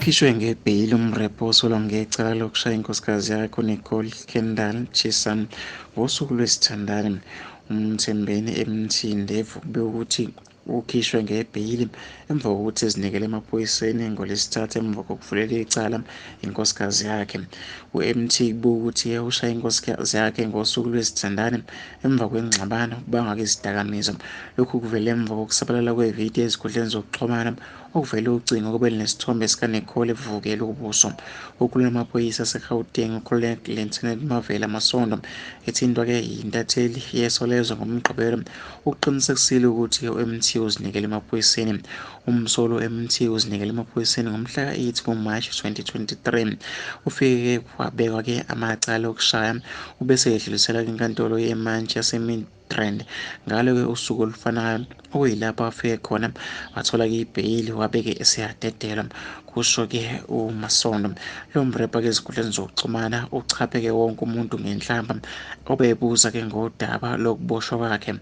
Ukhishwe ngebheyili umrepha osolwa ngecala lokushaya inkosikazi yakhe uNicole Kendall Chisholm ngosuku lwesithandani. UMthembeni MT Ndevu kubikwa ukuthi ukhishwe ngebheyili emva kokuthi ezinikele emaphoyiseni ngoLwesithathu emva kokuvulela icala inkosikazi yakhe. U-MT kubikwa ukuthi ushaye inkosikazi yakhe ngosuku lwesithandani emva kwengxabano kubangwa izidakamizwa. Lokhu kuvele emva kokusabalala kwevidiyo ezinkundleni zokuxhumana okuvele ucingo kube nesithombe sikaNicole evuvukele ubuso. Okhulumela amaphoyisa aseGauteng uColonel Lieutenant Mavela Masondo ethintwa-ke yintatheli yeSolezwe ngoMgqibelo ukuqinisekisile ukuthi u-MT uzinikele emaphoyiseni. Umsolwa u-MT uzinikele emaphoyiseni ngomhla ka-8 kuMashi 2023. Ufike wabekwa-ke amacala okushaya ubese edluliselwa kwinkantolo yemantshi yaseMidrand. Ngalo-ke usuku olufanayo okuyilapho afike khona wathola-ke ibheyili wabe-ke eseyadedelwa, kusho-ke uMasondo. Lo mrepha-ke ezinkundleni zokuxhumana uchapheke wonke umuntu ngenhlamba obebuza-ke ngodaba lokuboshwa kwakhe.